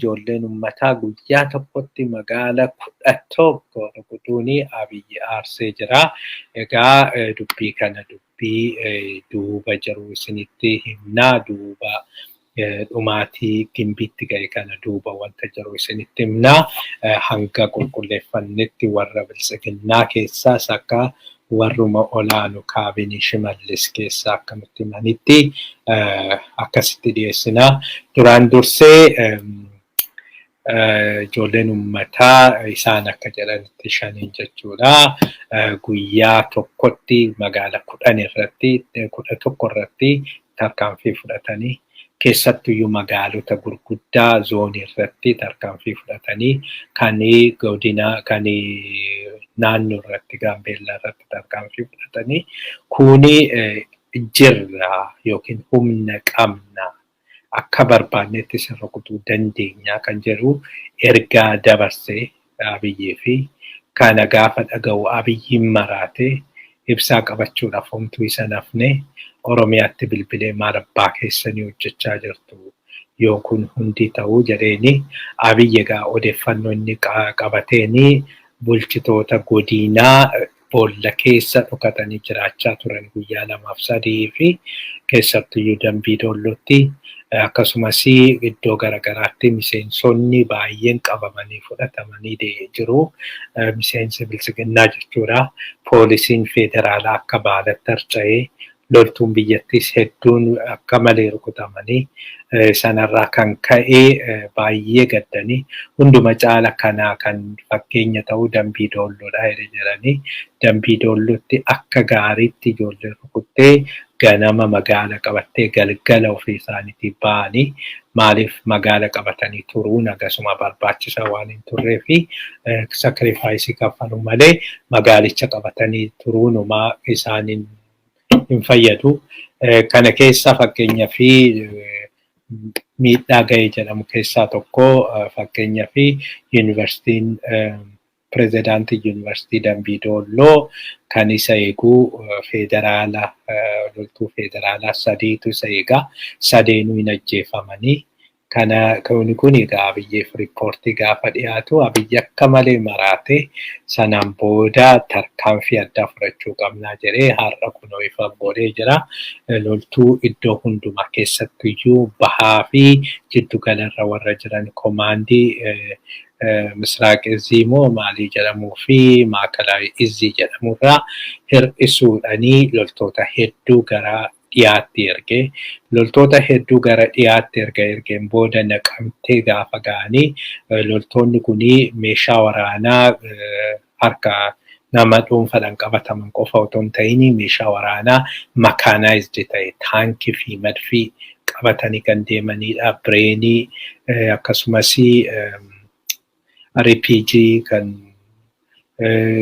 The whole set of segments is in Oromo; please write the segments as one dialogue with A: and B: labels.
A: Ijoolleen uummataa guyyaa tokkotti magaala 11 rukutuun Abiyyi aarsee jira. Egaa dubbii kana dubbii duuba jiru isinitti himnaa, duuba dhumaatii Gimbiitti ga'e kana duuba wanta jiru isinitti himnaa. Hanga qulqulleeffannetti warra Biltsiginnaa keessaas akka warruma olaanu kaabinii Shimallis keessaa akka nutti himanitti akkasitti dhiyeessinaa. Duraan dursee ijoolleen uummataa isaan akka jedhanitti shaniin jechuudha. Guyyaa tokkotti magaala 10 irratti, 11 irratti tarkaanfii fudhatanii, keessattuyyuu magaalota gurguddaa zoonii irratti tarkaanfii fudhatanii, kan godina, kan naannoo irratti, Gaambeellaa irratti tarkaanfii fudhatanii, kuni jirra yookiin humna qabna, akka barbaannetti isin rukutuu dandeenya kan jedhu ergaa dabarsee Abiyyii fi kana gaafa dhaga'u Abiyyiin maraate. Ibsaa qabachuudhaaf homtuu isa nafne. Oromiyaatti bilbilee, "Maal abbaa keessanii hojjechaa jirtu yoo kun hundi ta'uu?" jedheeni. Abiyyi egaa odeeffannoo inni qabateeni bulchitoota godinaa boolla keessa dhokatanii jiraachaa turan guyyaa lamaaf sadii fi keessattuyyuu Dambii Doollootti, akkasumas iddoo garaagaraatti miseensonni baay'een qabamanii fudhatamanii jiru. Miseensi Biltsiginnaa jechuudha. Poolisiin federaalaa akka baalatti harca'ee, loltuun biyyattiis hedduun akka malee rukutamanii, sanarraa kan ka'e baay'ee gaddanii, hunduma caala kanaa kan fakkeenya ta'uu Dambii Doolloodha jedhanii, Dambii Doollootti akka gaariitti ijoollee rukuttee, ganama magaala qabattee, galgala ofii isaaniitii ba'anii. Maaliif? Magaala qabatanii turuun akkasuma barbaachisaa waan hin turree fi sacrifice kaffaluu malee magaalicha qabatanii turuun homaa isaaniin hin fayyadu. Kana keessa fakkeenya fi miidhaa ga'ee jedhamu keessaa tokko, fakkeenya fi yuunivarsiitiin, pirezidaantii yuunivarsiitii Dambii Doolloo kan isa eeguu federaala, loltuu federaalaa sadiitu isa eegaa, sadeenuu hin ajjeefamanii. Kana kun egaa Abiyyiif riippoortii gaafa dhiyaatu Abiyyi akka malee maraate. Sanaan booda tarkaanfii addaa fudhachuu qabnaa jedhee har'a kunoo ifa godhee jira. Loltuu iddoo hundumaa, keessattuyyuu bahaa fi jiddu galarra warra jiran, komaandii Misraaq Izii moo maalii jedhamuu fi Maakalaayii Izii jedhamurraa hir'isuudhanii loltoota hedduu gara dhiyaatti ergee, loltoota hedduu gara dhiyaatti erga ergeen booda Naqamtee gaafa ga'anii, loltoonni kunii meeshaa waraanaa harka nama dhuunfaadhaan qabataman qofa otoo hin ta'in, meeshaa waraanaa mechanized ta'e, taankii fi madfii qabatanii kan deemanidha. Bireenii, akkasumas RPG kan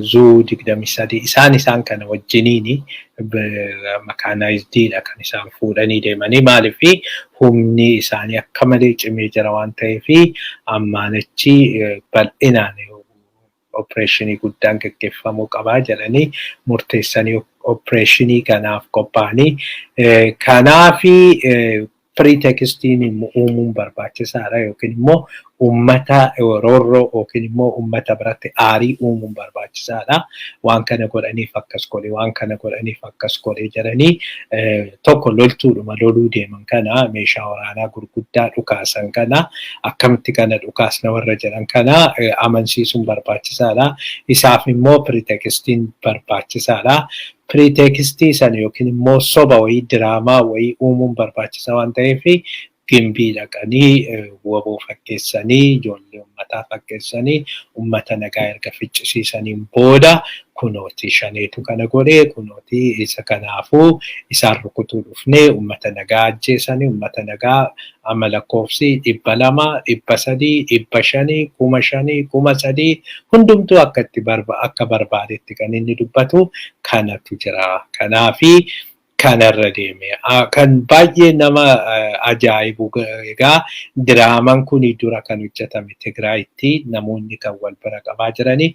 A: zuu 23 isaan kana wajjiniini mechanizediidha kan isaan fuudhanii deemanii. Maaliif? Humni isaanii akka malee cimee jira waan ta'eef, ammaan achi bal'inaan opereeshinii guddaan gaggeeffamuu qabaa jedhanii murteessanii opereeshinii kanaaf qophaa'anii. Kanaafi pretextiin uumuun barbaachisaadha, yookiin immoo uummata roorroo yookiin immoo uummata biratti aarii uumuun barbaachisaadha. Waan kana godhaniif akkas godhe, waan kana godhaniif akkas godhe jedhanii, tokko loltuudhuma loluu deeman kana, meeshaa waraanaa gurguddaa dhukaasan kana, akkamitti kana dhukaasna warra jedhan kana amansiisuun barbaachisaadha. Isaaf immoo pretextiin barbaachisaadha. Pretextii sana yookiin immoo soba wayii, diraamaa wayii uumuun barbaachisaa waan ta'eef, Gimbii dhaqanii waboo fakkeessanii, ijoollee uummataa fakkeessanii, uummata nagaa erga ficcisiisaniin booda, kunooti shaneetu kana godhee, kunooti isa kanaafuu isaan rukutuu dhufnee, uummata nagaa ajjeesanii, uummata nagaa amma lakkoofsi 200, 300, 500, 5,000, 3,000, hundumtuu akka itti akka barbaadetti kan inni dubbatu kanatu jira. Kanaafi kanarra deeme. Kan baay'ee nama ajaa'ibu egaa diraamaan kun dura kan hojjetame Tigraayitti. Namoonni kan wal bira qabaa jiranii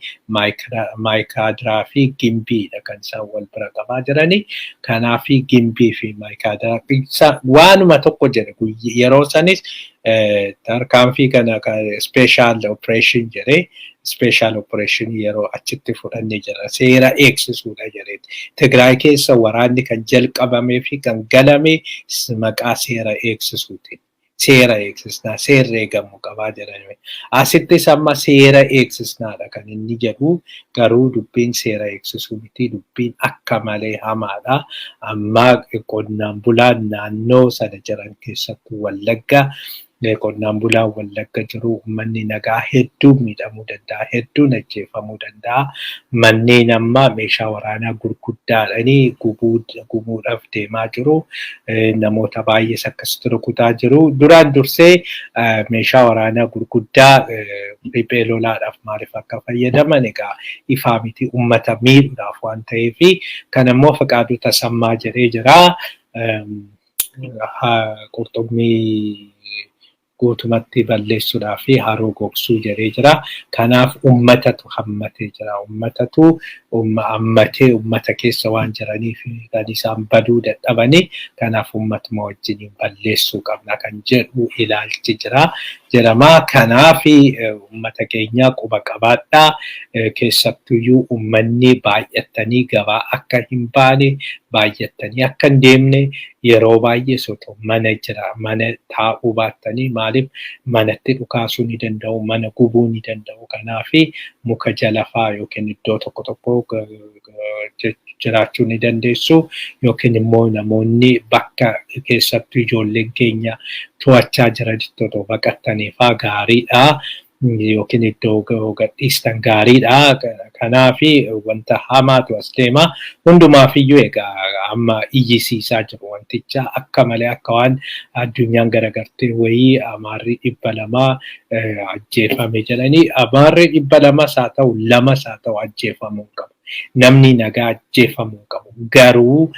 A: Maayikaadiraa fi Gimbiidha kan isaan wal bira qabaa jiranii. Kanaafi Gimbii fi Maayikaadiraa waanuma tokko jedhe yeroo sanis. Tarkaanfii kana special operation jedhee, special operation yeroo achitti fudhanne jira. Seera eegsisuudha jedheeti. Tigraay keessa waraanni kan jalqabamee fi kan galame maqaa seera eegsisuutiin. Seera eegsisnaa, seerri eegamuu qabaa jedhame. Asittis amma seera eegsisnaadha kan inni jedhu, garuu dubbiin seera eegsisuu miti, dubbiin akka malee hamaadha. Amma qonnaan bulaan naannoo sana jiran, keessattuu Wallagga, qonnaan bulaan Wallagga jiru, uummanni nagaa hedduun miidhamuu danda'a, hedduun ajjeefamuu danda'a. Manneen amma meeshaa waraanaa gurguddaadhanii gubuudhaaf deemaa jiru. Namoota baay'ees akkasitti rukutaa jiru. Duraan dursee meeshaa waraanaa gurguddaa riphee lolaadhaaf maaliif akka fayyadaman egaa ifaa miti, uummata miidhuudhaaf waan ta'eef. Kan immoo Fiqaaduu Tasammaa jedhee jira. Qurxummii guutumatti balleessuudhaa fi haroo gogsuu jedhee jira. Kanaaf uummatatu hammatee jira. Uummatatu hammatee uummata keessa waan jiraniif kan isaan baduu dadhabanii, kanaaf uummatuma wajjiniin balleessuu qabna kan jedhu ilaalchi jira jedhama. Kanaaf uummata keenya quba qabaadhaa. Keessattuyyuu uummanni baay'atanii gabaa akka hin baane, baay'atanii akka hin deemne, yeroo baay'ee soto mana jira, mana taa'uu baattanii, maaliif manatti dhukaasuu ni danda'u, mana gubuu ni danda'u. Kanaaf muka jala faa yookiin iddoo tokko tokko jiraachuu ni dandeessu, yookiin immoo namoonni bakka keessattuu ijoolleen keenya to'achaa jiranitti otoo baqattanii faa gaariidha. Yookiin iddoo gadhiistan gaariidha. Kanaaf wanta hamaatu as deema. Hundumaafiyyuu egaa amma iyyisiisaa jiru wanticha akka malee, akka waan addunyaan garagartee wayii Amaarri 200 ajjeefame jedhanii. Amaarri 200s haa ta'u, lamas haa ta'u, ajjeefamuu qabu. Namni nagaa ajjeefamuu qabu. Garuu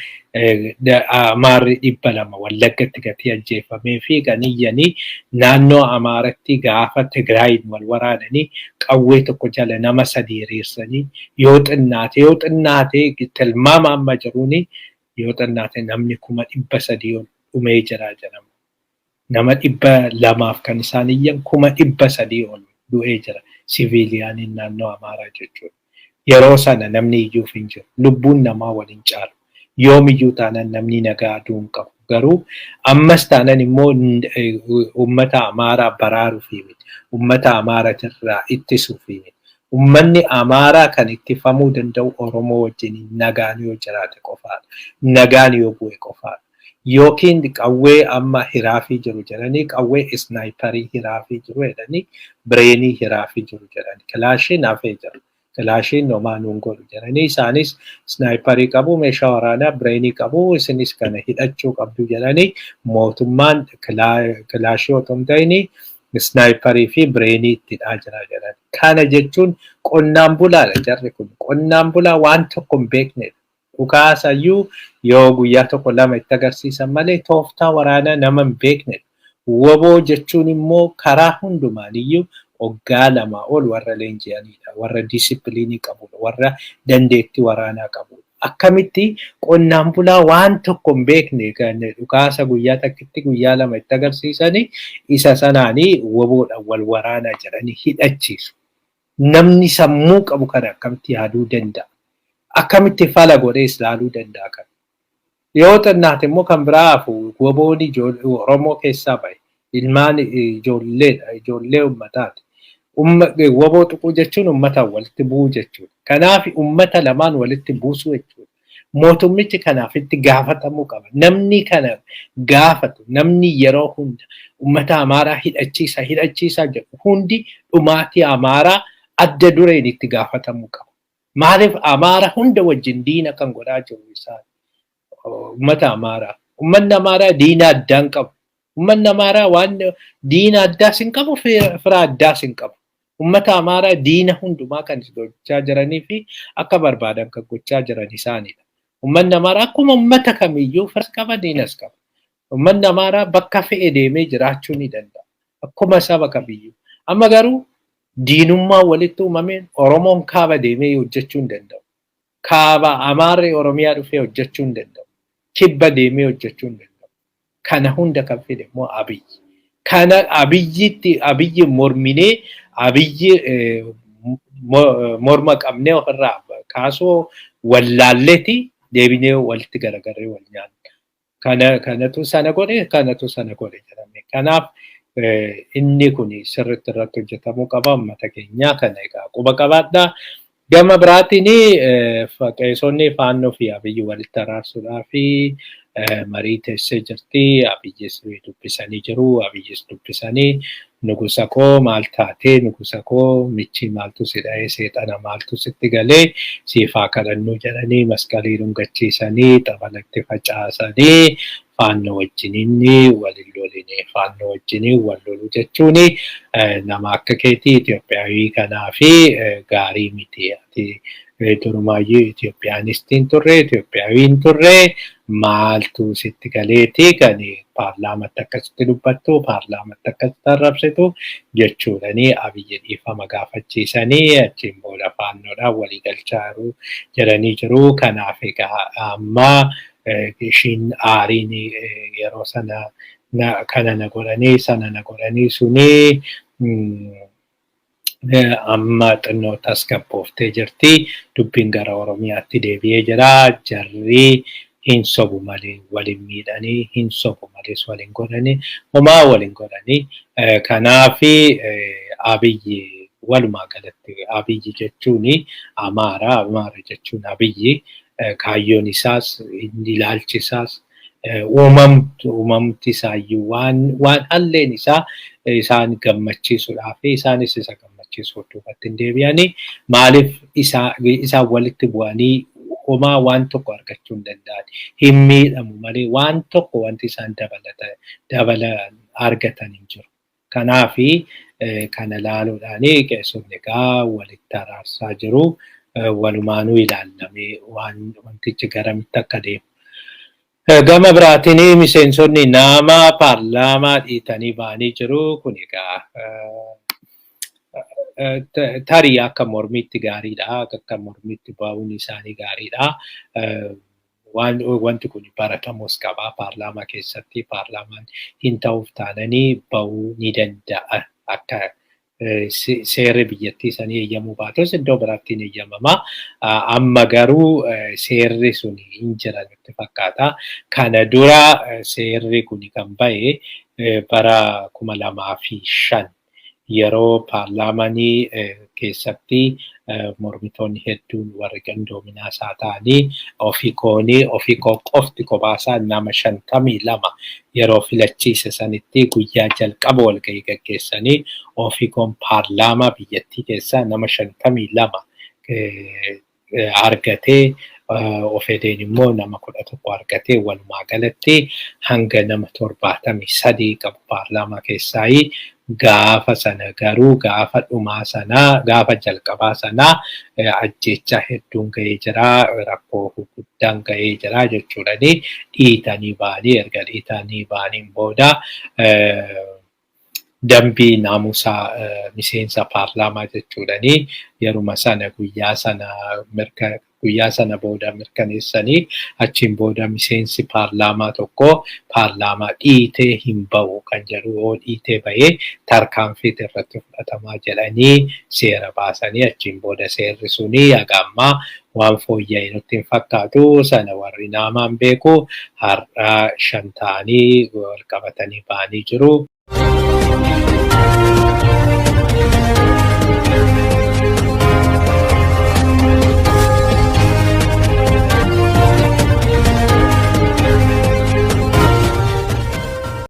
A: Amaarri 200 Wallaggatti gatii ajjeefamee fi kan iyyanii, naannoo Amaaratti gaafa Tigraayin wal waraananii qawwee tokko jala nama sadii hiriirsanii, yoo xinnaate, yoo xinnaate, tilmaama amma jiruuni yoo xinnaate namni 300,000 ol dhumee jira jedhama. Nama 200f kan isaan iyyan, 300,000 ol du'ee jira siviiliyaaniin naannoo Amaaraa jechuudha. Yeroo sana namni iyyuuf hin jiru. Lubbuun namaa waliin caalu. Yoomiyyuu taanaan namni nagaa aduu hin qabu. Garuu ammas taanaan immoo uummata Amaaraa baraaruufi miti. Uummata Amaaraatirraa ittisuufi miti. Uummanni Amaaraa kan ittifamuu danda'u Oromoo wajjin nagaan yoo jiraate qofaadha. Nagaan yoo bu'e qofaadha. Yookiin qawwee amma hiraafii jiru jedhanii, qawwee sniperii hiraafii jiru jedhanii, bireenii hiraafii jiru jedhanii, kilaashiin hafee jira. Kilaashiin homaa nuun godhu jedhanii, isaanis sniperii qabu, meeshaa waraanaa bireenii qabu, isinis kana hidhachuu qabdu jedhanii, mootummaan kilaashii otoo hin ta'in sniperii fi bireenii ittidhaa jira jedhan. Kana jechuun qonnaan bulaadha jarri kun. Qonnaan bulaa waan tokko hin beeknedha. Dhukaasayyuu yoo guyyaa tokko lama itti agarsiisan malee tooftaa waraanaa nama hin beeknedha. Woboo jechuun immoo karaa hundumaaniyyuu waggaa 2 ol warra leenji'anidha. Warra discipline qabudha. Warra dandeettii waraanaa qabudha. Akkamitti qonnaan bulaa waan tokko hin beekne kan dhukaasa guyyaa takkitti guyyaa lama itti agarsiisanii, isa sanaanii woboodhaan wal waraanaa jedhanii hidhachiisu? Namni sammuu qabu kana akkamitti yaaduu danda'a? Akkamitti fala godhees ilaaluu danda'a kan? Yoo xinnaate immoo kan biraa hafu, woboon Oromoo keessaa bahe. Ilmaan ijoolleedha. Ijoollee uummataati. Woboo tuquu jechuun uummataan walitti bu'uu jechuudha. Kanaaf uummata lamaan walitti buusuu jechuudha. Mootummichi kanaaf itti gaafatamuu qaba. Namni kana gaafatu, namni yeroo hunda uummata Amaaraa hidhachiisa hidhachiisaa jedhu hundi dhumaatii Amaaraa adda dureen itti gaafatamuu qaba. Maaliif Amaara hunda wajjin diina kan godhaa jiru isaan? Uummata Amaaraa. Uummanni Amaaraa diina addaan qabu. Uummanni Amaaraa waan diina addaas hin qabu, fira addaas hin qabu. Uummata Amaaraa diina hundumaa kan gochaa jiranii fi akka barbaadan kan gochaa jiran isaanidha. Uummanni Amaaraa akkuma uummata kamiyyuu firas qaba, diinas qaba. Uummanni Amaaraa bakka fe'e deemee jiraachuu ni danda'a. Akkuma saba kamiyyuu. Amma garuu diinummaa walitti uumameen Oromoon kaaba deemee hojjechuu hin danda'u. Kaaba Amaarri Oromiyaa dhufee hojjechuu hin danda'u. Kibba deemee hojjechuu hin danda'u. Kana hunda kan fide immoo Abiyyi. Kana Abiyyitti, Abiyyi morminee, Abiyyi morma qabnee ofirraa kaasuu wallaalleeti deebinee walitti garagarree wal nyaanna. Kana kanatu sana godhe, kanatu sana godhe jedhame. Kanaaf inni kun sirriitti irratti hojjetamuu qaba uummata keenyaa, kana egaa quba qabaadha. Gama biraatiin qeesonni Faannoo fi Abiyyi walitti araarsuudhaa fi marii teessee jirti. Abiyyis dubbisanii jiru. Abiyyis dubbisanii, "Nugusa koo, maal taatee? Nugusa koo, michi maaltu si dha'ee? Seexana maaltu sitti galee? Siifaa kadhannuu" jedhanii masqalii dhungachiisanii, xabalatti facaasanii, Faannoo wajjiniin wal hin loline. Faannoo wajjiniin wal loluu jechuun nama akka keetii Itoophiyaawii kanaa fi gaarii miti. Ati durumaayyuu Itoophiyaanistiin turre, Itoophiyaawiin turre, maaltu sitti galeeti kan paarlaamatti akkasitti dubbattu, paarlaamatti akkasitti arrabsitu jechuudhani Abiyyi dhiifama gaafachiisanii achiin booda Faannoodhaan walii galchaa jiru jedhanii jiru. Kanaaf egaa amma ishiin aariin yeroo sana kana na godhanii, sana na godhanii suni amma xinnoo tasgabbooftee jirti. Dubbiin gara Oromiyaatti deebi'ee jira. Jarri hin sobu malee waliin miidhanii, hin sobu malees waliin godhanii, homaa waliin godhanii. Kanaafi Abiyyi, walumaa galatti Abiyyi jechuun Amaara, Amaara jechuun Abiyyi. Kaayyoon isaas, ilaalchi isaas, uumamti isaayyuu, waan halleen isaa isaan gammachiisuudhaa fi isaanis isa gammachiisuuf duubatti hin deebi'anii. Maaliif isaan walitti bu'anii homaa waan tokko argachuu hin danda'an? Hin miidhamu malee waan tokko wanti isaan dabala argatan hin jiru. Kanaafi kana ilaaluudhaan qeessonni egaa walitti araarsaa jiru. Walumaanuu ilaallamee waan wantichi garamitti akka deemu. Gama biraatiin miseensonni nama paarlaamaa dhiitanii ba'anii jiru. Kun egaa tarii akka mormiitti gaariidha. Akka mormiitti ba'uun isaanii gaariidha. Waan wanti kun baratamus qaba paarlaamaa keessatti. Paarlaamaan hin ta'uuf taananii ba'uu ni danda'a. Akka seerri biyyattii sanii eeyyamuu baatus iddoo biraatti ni eeyyamama. Amma garuu seerri sun hin jira nutti fakkaata. Kana dura seerri kun kan ba'e bara 2005 yeroo paarlaamanii keessatti mormitoonni hedduun warri qindoominaa isaa ta'anii ofii koonii ofii koo qofti kophaa nama 52 yeroo filachiise sanitti, guyyaa jalqaba walgahii gaggeessanii ofii koon paarlaamaa biyyattii keessaa nama 52 argatee, OFD'n immoo nama 11 argatee, walumaa galatti hanga nama 73 qabu paarlaamaa keessaayi. Gaafa sana garuu, gaafa dhumaa sanaa, gaafa jalqabaa sanaa ajjeechaa hedduun gahee jira, rakkoo guddaan gahee jira jechuudhani dhiitanii ba'anii. Erga dhiitanii ba'aniin booda dambii naamusaa miseensa paarlaamaa jechuudhani yeruma sana, guyyaa sana mirga, guyyaa sana booda mirkaneessanii, achiin booda miseensi paarlaamaa tokko paarlaamaa dhiitee hin ba'u kan jedhu, yoo dhiitee bahee tarkaanfiit irratti fudhatamaa jedhanii seera baasanii, achiin booda seerri suni haga ammaa waan fooyya'e nutti hin fakkaatu. Sana warri naamaan beeku. Har'a shan ta'anii wal qabatanii ba'anii jiru.